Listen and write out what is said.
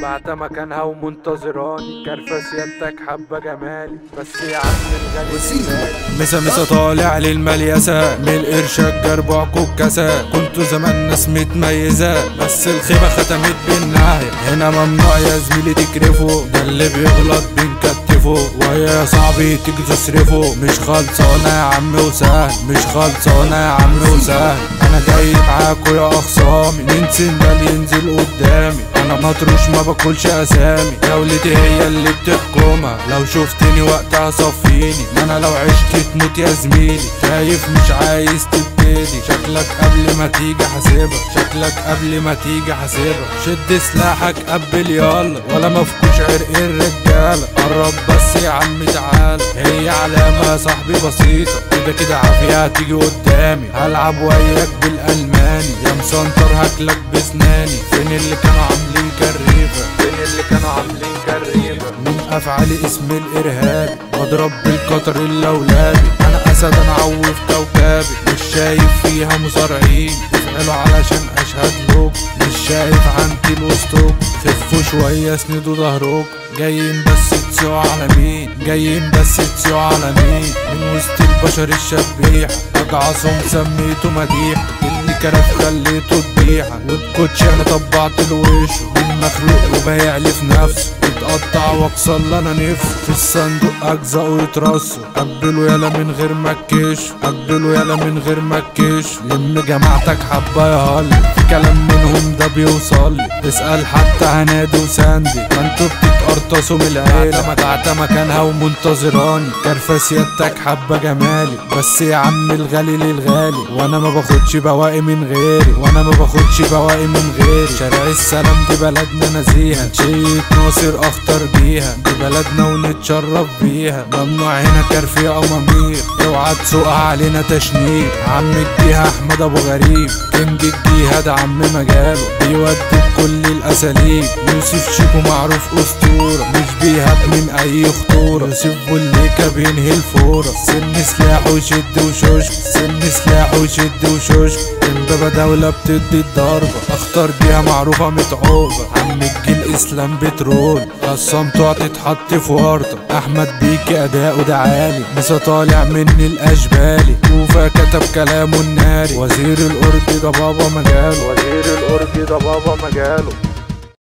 بعت مكانها ومنتظراني، كارفة سيادتك حبة جمالي، بس يا عم الغالي مسا مسا طالع للمليسة، من القرشة الجربوع كوكسة، كنتوا زمان ناس متميزة، بس الخيبة ختمت بالنهاية. هنا ممنوع يا زميلي تكرفه، ده اللي بيغلط بنكتفه، ويا يا صاحبي تيجي تصرفه. مش خلصانة يا عم وسهل، مش خلصانة يا عم وسهل، أنا جاي معاكوا يا أخصامي، مين سندال ينزل قدامي، أنا مطروش ما باكلش أسامي، دولتي هي اللي بتحكمها، لو شفتني وقتها صفيني، ما أنا لو عشت تموت يا زميلي، خايف مش عايز تبتدي، شكلك قبل ما تيجي حاسبها، شكلك قبل ما تيجي حاسبها، شد سلاحك قبل يلا، ولا مفكوش عرق الرجالة، قرب بس يا عم تعالى، هي علامة يا صاحبي بسيطة، كده كده عافية هتيجي قدامي، هلعب وياك بالألماني، يا مسنطر هاكلك بسناني، فين اللي كانوا عاملين كريفة، فين اللي كانوا عاملين كريفة، من أفعالي اسم الإرهابي، بضرب بالقطر اللولابي، أنا أسد أنا عوف كوكبي، مش شايف فيها مصارعين، افعلوا علشان أشهد لكم، مش شايف عنتي وسطكم، خفوا شوية اسندوا ظهركم، جايين بس تسيعوا على مين، جايين بس تسيعوا على مين، من وسط البشر الشبيح، أجعصهم سميته مديح، اللي كرف خليته ذبيحة، والكوتش أنا طبعت الوش، من مخلوق وبايع لي في نفسه، اتقطع واكسر اللي انا نفسي، في الصندوق اجزاءه يترصوا، قبلوا يالا من غير ما تكش، قبلوا يالا من غير ما تكش، لم جماعتك حبه يا هالي، في كلام منهم ده بيوصلي، اسأل حتى هنادي وساندي، ما انتوا بتتقرطصوا من العيلة، بعت مكانها ومنتظراني، كارفة سيادتك حبة جمالي، بس يا عم الغالي للغالي، وانا ما باخدش بواقي من غيري، وانا ما باخدش بواقي من غيري، شارع السلام دي بلدنا نزيهة، شيت ناصر اخطر بيها، دي بلدنا ونتشرف بيها، ممنوع هنا كرفية او ممير، اوعى تسوقها علينا تشنيب، عم الجيهة احمد ابو غريب، كينج الجيهة ده عم مجاله، بيودي بكل الاساليب، يوسف شيكو معروف اسطورة، مش بيهاب من اي خطورة، يوسف بوليكا بينهي الفورة، سن سلاح وشد وشوش، سن سلاح وشد وشوش، امبابة دولة بتدي الضربة، اخطر جهة معروفة متعوبة، عم الجيل اسلام بترول، قسمته هتتحط في ورطة، احمد بيكي اداؤه ده عالي، مسا طالع مني الاشبالي، كوفا كتب كلامه الناري، وزير الارض ده بابا مجاله، وزير الارض ده بابا مجاله.